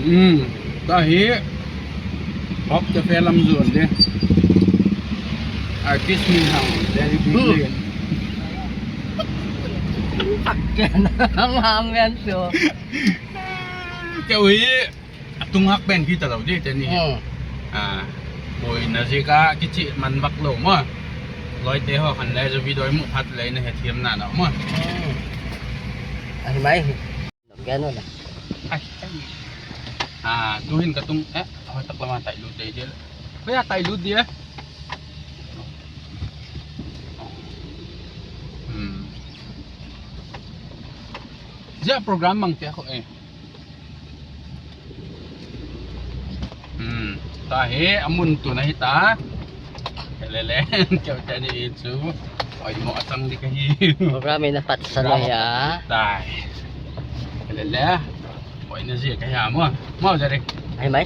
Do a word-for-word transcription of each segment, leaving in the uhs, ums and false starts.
Hmm, tua hi. Hop te pe lam zuan de. Artist min hang, very big Hmm. name. Fuck, ken. Lam ham ngen tu. Keu hi. A tung hak pen kita lou di te ni. Hmm. Ah, buaina ziak a kichi man bak lou maw. Loi te ho khan le zu video mu phat le na het hiam na na maw. Hmm. Ahi mai. Gano la. Ai, ai. Ah, tu hin ka tung, eh, hoi tak lama tai lut dei dia. Hoi a tai lut dia. Hmm. Zia program mang te ho eh. Hmm, tua hi a mun tun ahi ta. Lele, keu te ni chu. Oi, mo a chang di ka hi. Program in a pat sa na ya. Tai. Lele. Oi, na zi ka ya mo. Mo, Jare. Ai mai.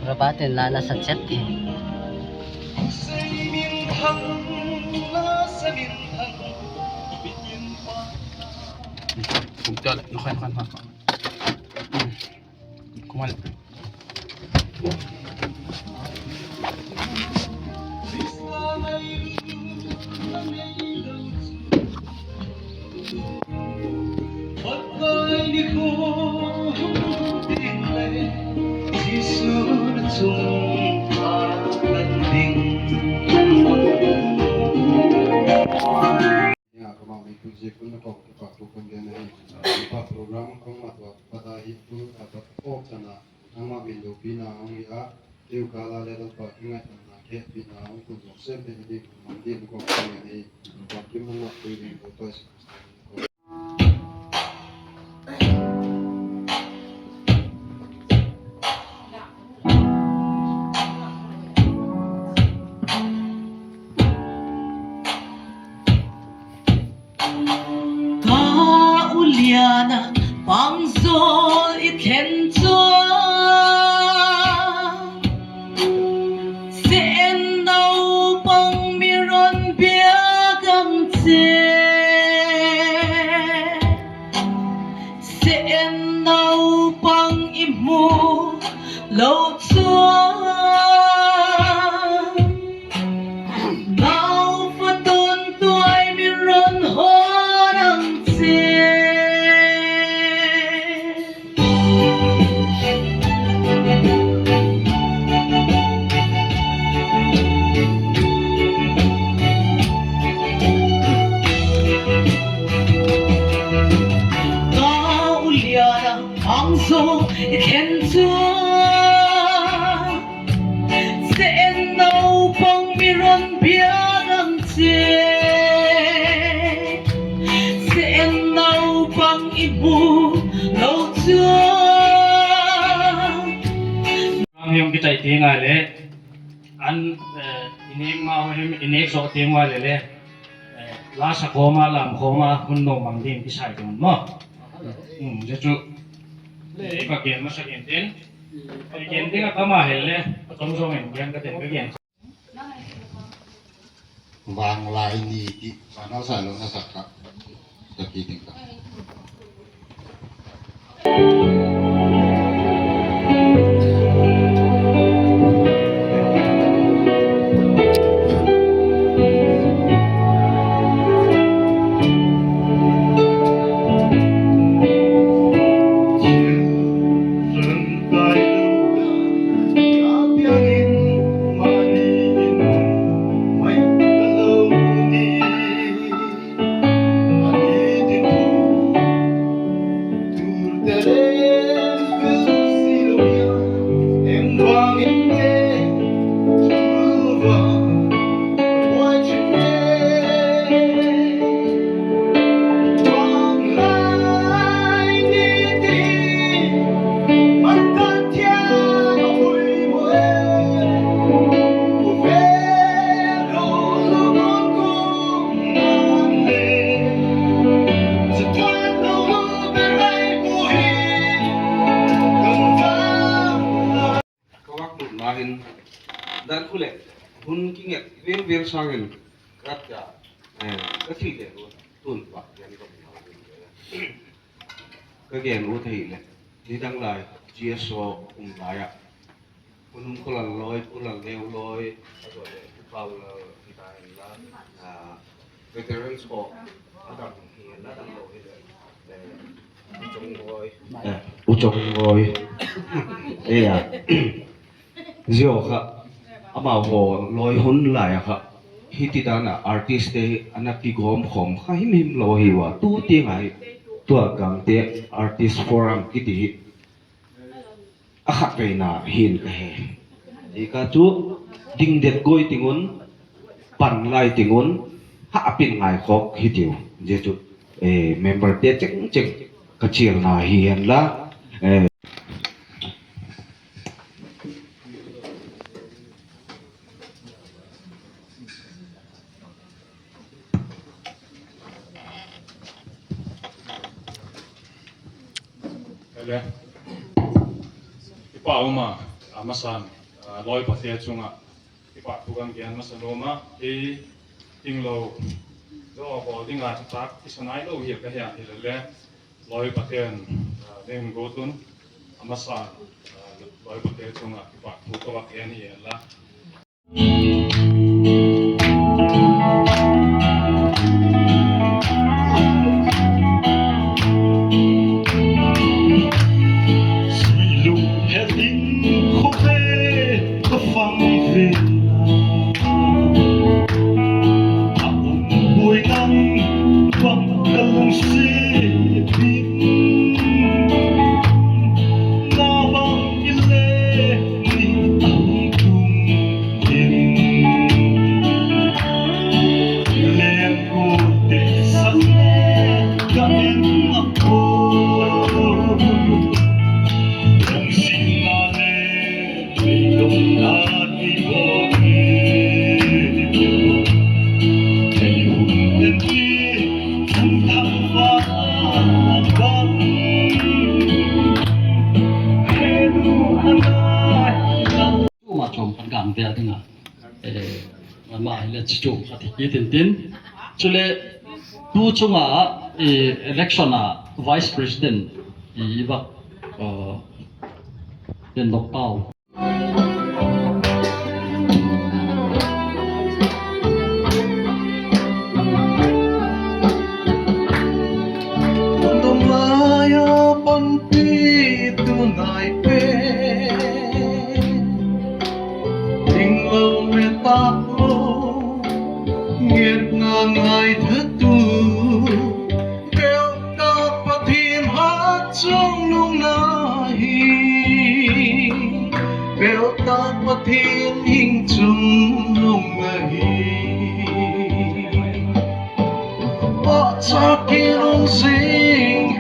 Robert in la na sa chet hi. Kum tel, no khan khan khan. Kum an. Nia, kamau mi tu je kun na kong tu pa tu kun dia na hi. Pa program kong ma tu pa ta hi tu a pa ko chana. Nangmah min loupina hong hi a, keu kal a leh Lalpa kingaihtana kehpihna hong kun zawk semte hi ding, mang ding kong kong hi. Lalpa kim nangmah pui ding ko toh. Ka uliana pangzawl i thlen chuan, se en naupang mi rawn biak ang che. Se en naupang i hmu lo chuan, nau fa tawntuai mi rawn hawn ang che. Ka uliana pangzawl i thlen chuan, se en naupang mi rawn biak ang che. Se en naupang i hmu lo chuan. Ang hiam kitai ti ngai le. An, eh, i nek mau hem, i nek zawh tiang ua lele. Eh, la sa khawm a, lam khawm a, hun nuam mang ding kisai ding maw. Hmm, zia chu. Eh, i va gen masa gen ten. Eh, gen ding a tam a hel le, a tam zawng in gen ka ten ka gen. Vanglai ni ki, vanglai sa lo na sa ka. Ka ki ting ka. Nget, Vin Vin Sangin, rat ka, eh, ka thil gen ut, tun pa, gen ka gen ut hi le. Nidang lai, G S O um lai a. Pu Nung Kholal Loi, Pu Lal Neu Loi, a zo le, Pu Pau Lal, kita hen la, ah, veterans ko, a dang hi, a dang lo hi le, eh, U Chong Loi. Eh, U Chong Loi. Eh, ya. Zio kha, amau ho loi hun lai a kha. Hiti dan a artist te ana kigawm khawm kha himhim lou hi ua. Tu te ngai, tua Gangte Artist Forum kiti hi. A khatveina hi'n ka he. Zia ka chu ding det goi ting un, pan lai ting un, ha a pin ngai khawk hi tiu. Zia chu, eh, member te chengcheng ka chialna hi hen la. Eh. Ele. Kipak um a, a masan, a, loipate chunga kipahthu ka gen masa nuam a, kei ting lou, lou a bawl ding a tak, kisa nai lou hi ka hia hi le le, loipate'n, a, nen go tun, a masan, a, loipate chunga kipahthu ka va gen hi la. Suilung het in khawk ve ka fang ve. A um buai nang bang ka lungsim in. Na bang i le ni a hung tung in. Len ko te sa le ka en a ko. Lungsim na le Tuma chom kan gam tel ding a. Eh, ma hi le chu chom khat hi tin tin. Chule tu chunga, eh, election a vice president i vak, eh, den dok pau. Tung lai a panpih tu nai pen, ding lou me tak lou, nget na ngai thatu. Peutak Pathian hatchungnung na hi. Peutak Pathian hingchungnung na hi. Pachak in hong sing.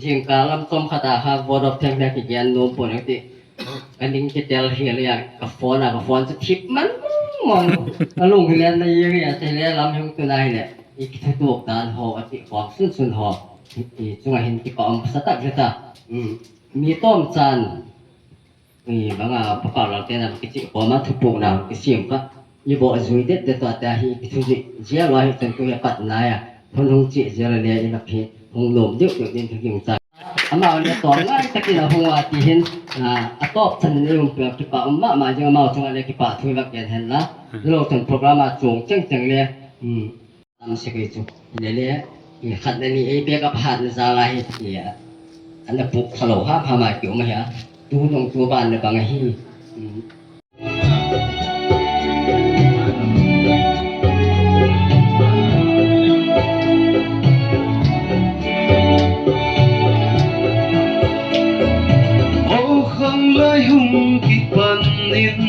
Zingkal lam tom khat a kha vote of thanks kigen nuam pon ti. Ka ning kitel hi le a ka phone a, ka phone chu thip man mong. A lung hi le na ye ri a te le lam hung tu nai le. I kithutuak dan ho a ti khawm sunsun ho. I, i chunga hin kipak um sa tak zeta. Mm. Mi tom chan. I banga papa lal te na kichi khawm a thupukna kisim pa. I bo zui det det tua te hi kithu zui. Zia lo hi tun tu ya pat na ya. Hun hong chih zel a le in a phi hong lawm deuhdeuh din ka gingta. Amau le tawm ngai takin a hong a ti hin, ah, a tawp chan in i um pek kipah um mahmah ding, amau chungah le kipahthu i va gen hen la. Lou chun program a chuang chengcheng le, um, tam sek ei chu. Le le, i khat le ni ei bek a phat na zal a hi ti a. Ana puk kha lou ha pha mai ki um a hi a. Tu nung tu ban le bang a hi. Um. Aw khanglai hung kipan in,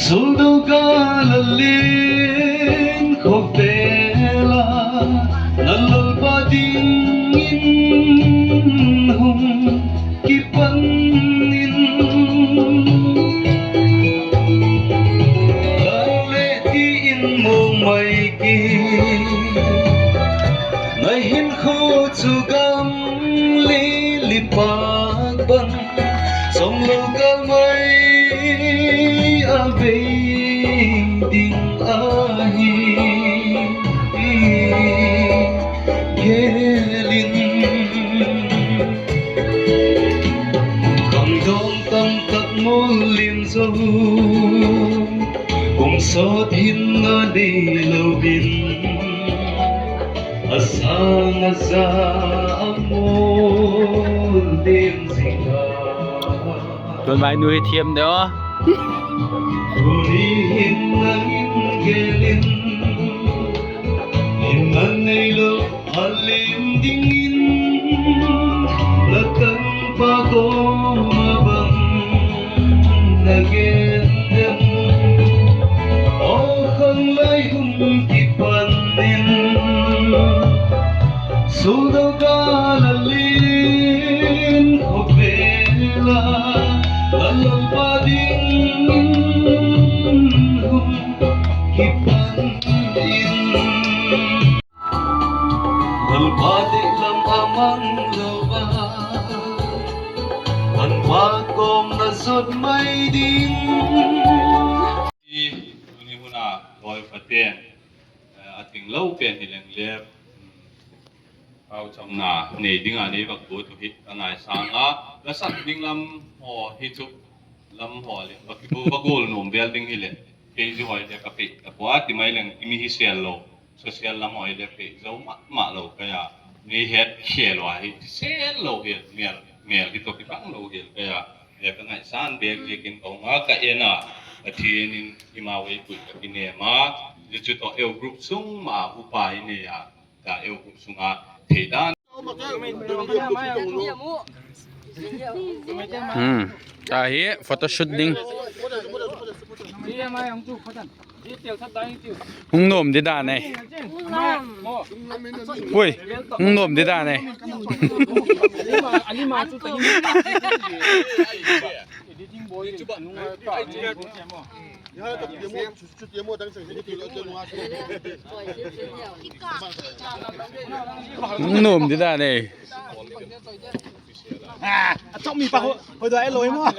Suldo ka la len khovel a, na Lalpa dingin hung kipan in. Lal le ti in mong mai ki, na hinkhua chu gam lili pak bang, sawm lou ka mai a bei ding ahi. Gelin khangdawng tamtak mol lim zo, kum sawt hinna nei lou in, a sang a za a mol lim zing a. Tun vai nu hi thiam deuh. Tuni hinna in gelin, hinna nei lou a lim dingin, na tanpa koma bang na gen dem. Aw khanglai hung kipan in, Suldo ka la len khovel a, na Lalpa dingin hung kipan in. Lalpa deihlam a mang lou a, an pa kawm na zot mai ding. I tuni hun a loi paten, eh, a ting lou pen hi leng le, mm, pauchapna nei ding a nei vak bu tu hi ka ngaisang a, la sak ding lam haw hi chu lam haw le, va ki bu va gol nuam vel ding hi le, kei zu hoi le ka pe, ka pua ti mai leng i mi hi sel lou. Social lam hoi le pe zo mahmah lou ka ya. Ni het khel ua hi, sel lou hi, mel, mel hi toh kibang lou hi ka ya. Le ka ngaihsan bek ziakin ka hong a ka en a, Pathian in i mau ei pui ka kinem a. Zia chu toh eu group sung ma upa i nei a. Ka eu group sunga thei dan. Hmm. Ta hi photoshoot ding. Hung nuam di dan e. Ui, hung nuam di dan e. Hung nuam di dan e. Ah, a chawk mi pa ho, hoi dua e loi maw.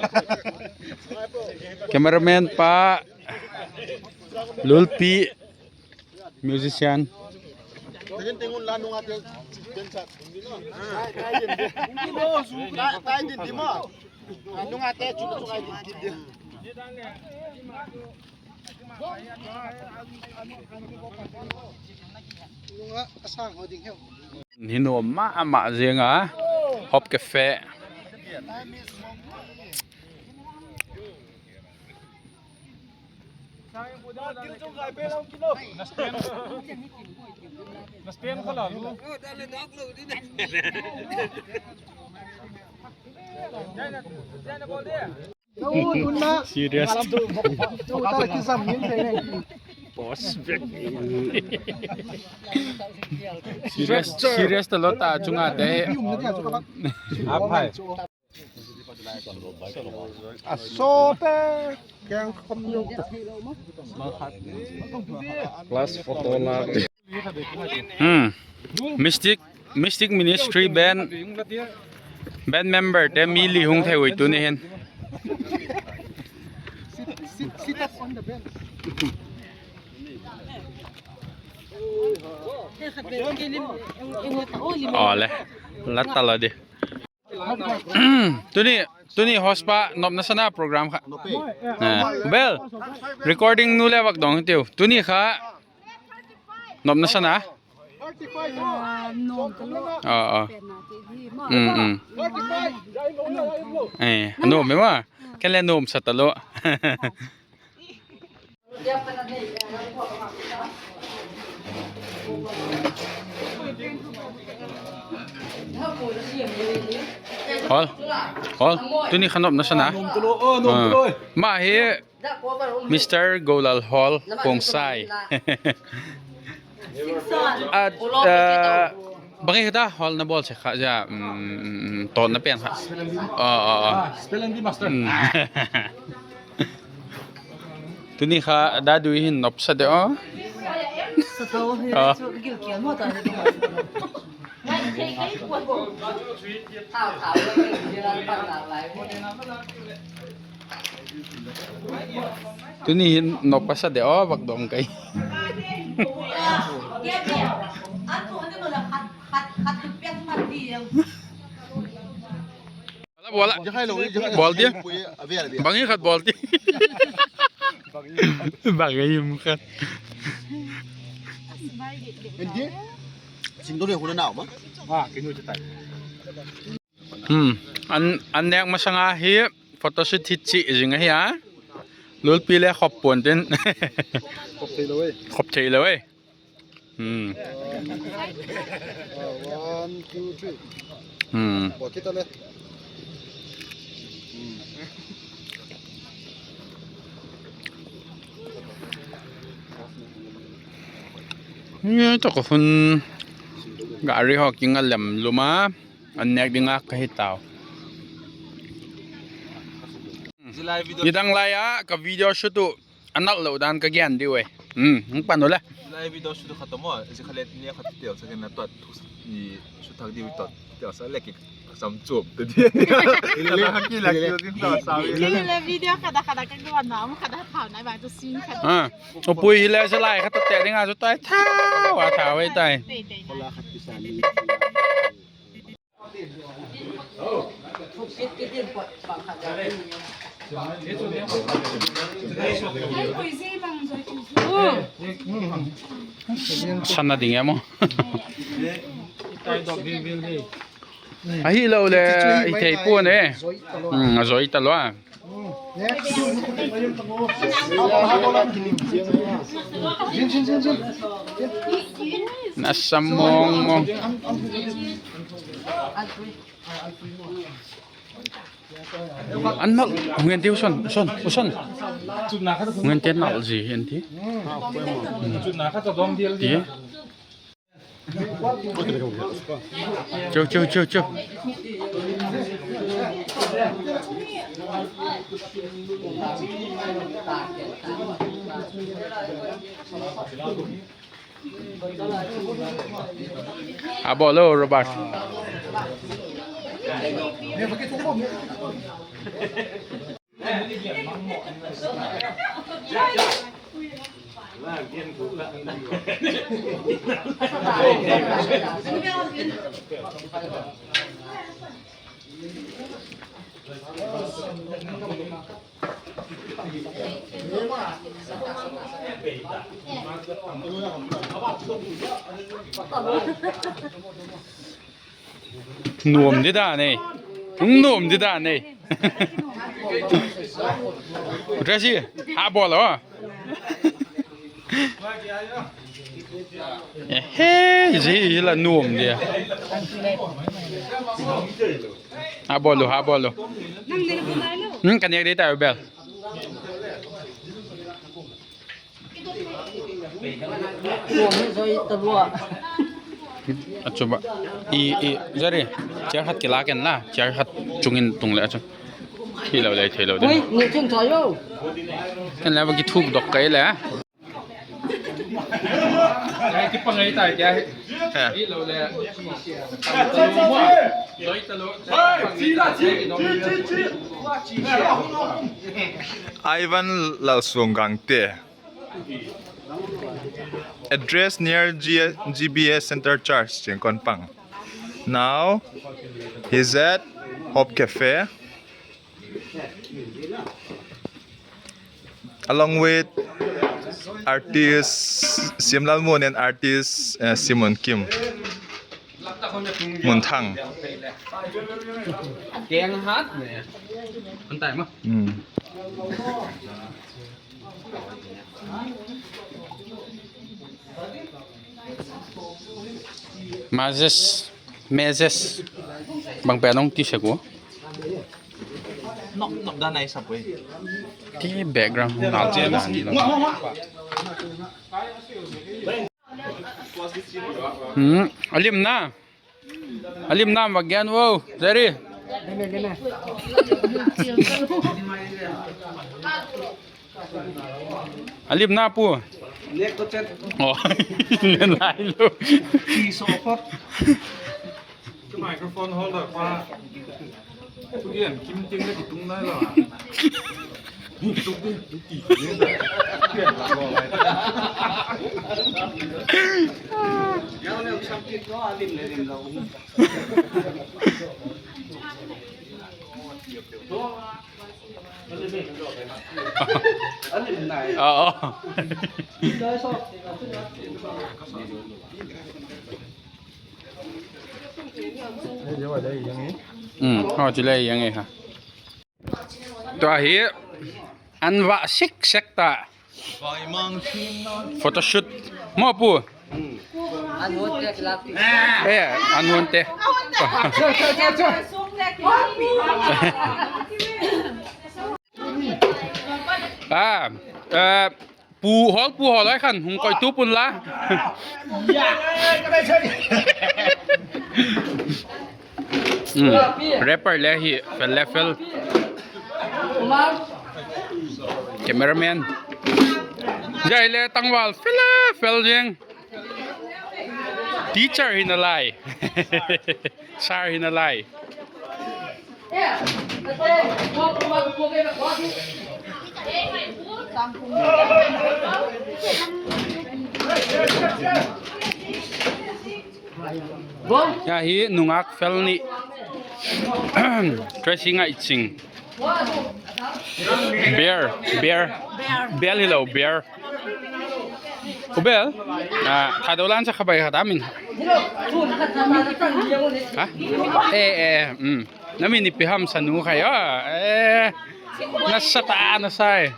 Cameraman pa, Lulpi, musician. Hi nuam mahmah zing a, Hop Cafe. Serious. Boss back. Serious, serious ta lou ta chunga te. Aphai. Asote keng khom nu. Plus photo la. Hmm. Mystic, Mystic Ministry band, band member te mi li hung thei ui tuni hin. Sit, sit, sit up on the bench. Ole. Lat ta lo di. Tuni, tuni host pa nopna sa na program kha. Eh, bel. Recording nu le vak dong tiu. Tuni kha nopna sa na. Ah, ah. Mm, mm. Eh, nom e ma. Ken le nom sa ta lo. Hol, hol. Tuni kha nopna sa na. Nom tu lo, oh, nom tu lo. Ah. Ma hi Mister Golal Hall Khongsai. At, uh, bang hiam khat hol na bawl sek kha ja, mm, tawpna pen kha. Oh, oh, oh. Ah, spelling bee master. Mm. Tuni kha Dadui hin nop sa de o. Sa tau hi. Ah. Chu gilkial maw ta hi. Tuni hin nop ka sa de o, vak dong kei. Bola, bola. Bawl di. Bang hiam khat bawl di. Bang hiam khat. Sing tu ni huna nau ma. Ah, kinu cetai. Hmm. An, an nek masang a hi photoshoot hi chi zing ahi a. Lulpi le khop pon tin. Khop thei lo e. Khop thei lo e. Hmm. Ah, one, two, three. Hmm. Buat kita le. Hmm. Ni tak hun gari ho kinga lem luma. An nek ding a ka hi tau. Zilai video. Nidang lai a ka video shoot uh a nalh lou dan ka gen di uh e. Hmm, hong pan uh le. Zilai video shoot khat maw, zi khalet ni khat tel sa ken na tuat thu i shoot thak di uh tuat tel sa le ki sam chup te di. Kila kila kila kila sa. Kila video khat khat ka gua na, um khat thau nai ba tu sin khat. Ah, o pui hi le zilai khat te ding a zo tai thau a thau e tai. Te te. Sana ding e maw. Ahi lou le i thei pua ne. Hmm, a zoi ta lua. Na sa mong mong. An nalh, ngen tiu son, son, son. Ngen te nalh zi hen ti. Ti. Chau, chau, chau, chau. A bawl lou, Robert. Nuam di dan e. Nuam di dan e. Tracy, a bawl lou. Eh, he, zi hi la nuam dia. A bawl lou, a bawl lou. Hmm, ka nek di ta bel. A chu ba. I, i, zari. Chair khat kila ken la. Chair khat chungin tung le a chu. Hi lo le, thei lo de. Ui, ni chun cha yo. Ken la ba ki thuk dok kai le. Ai, ki pangai tai kya he? Ha. Hi lo le. Zoi ta lo. Ivan Lalsuanggang te. Address near G-, G B A Center Church, Chiang Kon Pang. Now, he's at Hope Cafe, along with artist Siamlal Mun and artist, uh, Simon Kim. Mun Thang. Keng hat ne. Kon tai ma. Hmm. Mazes, mazes. Bang pen hong ti sek uh. Nok, nok dan ai sap wei. Ke background hong nal chen dan. Hmm, a lim na. A lim na, va gen vo, Jerry. A lim na pu. Oh, nen lai lou. Microphone holder pa. Tudian, kim ting leh kitung nai la. Tuk di, tuk di. Tudian la lo lai. Yau le sam kit no, a lim le lim lo. A lim nai. Oh, oh. Hmm, oh, ci lei yang e ha. Tua hi, an va sik sek ta. Photoshoot. Maw pu. Eh, an hun te. Ah, eh, Pu hol, pu hol ai khan, hung koih tup un la. Hmm. Rapper le hi, fel le fel. Cameraman. Jai le tangval, fel le fel jeng. Teacher hi nalai. Sir hi nalai. Hia hi nungak fel nih. Tracy Ngaihching. Bear, bear. Bear. Bel hi lou, bear. U Bel? Ah, Thadou lan sa khabai khat amin. Ha? Eh, eh, mm. Na min ipi ham, Sanu khai, ah. Eh. Na sa ta, na sa e.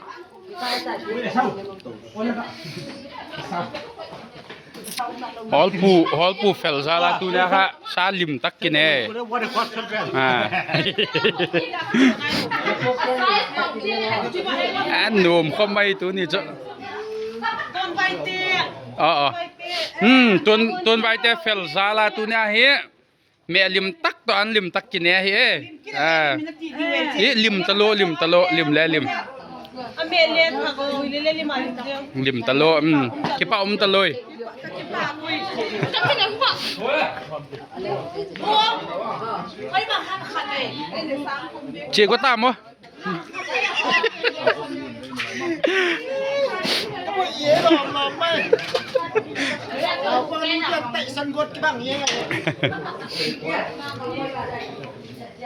Hol pu, hol pu fel zala tuni a kha sa lim tak kine. Ah. A nuam khop mai tuni chu. Oh, oh. Hmm, tun, tun vaite fel zala tuni a hi. Meh lim tak toh an lim tak kine hi e. Ah. I lim talou, lim talou, lim le lim. Lim talou, um. Kipa um talou. Ci ko ta maw.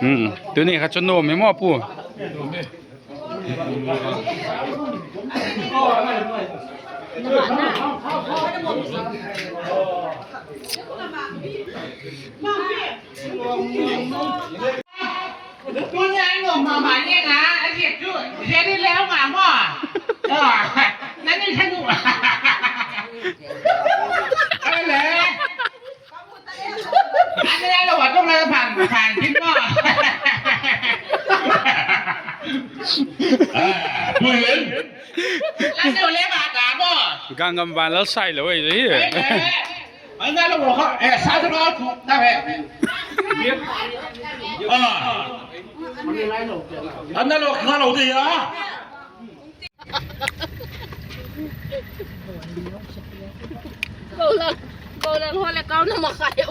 Hmm, tuni kha chu nuam e maw pu. Tuni a nuam mahmah leng a, a ziak chu, ziak ni leh mah maw. Aw, nang ni thanu. Ai le. An ni a lou a tung la phan, phan khin maw. Ah, pui len. An ni leh mah ta maw. Gangnam van lal sai lou e, hi. Ai le. Ana lo kha, eh, sa sa lo khu, ta ve. Ah. Ana lo kha lo de ya. Kau lang, kau lang hole kau na makai.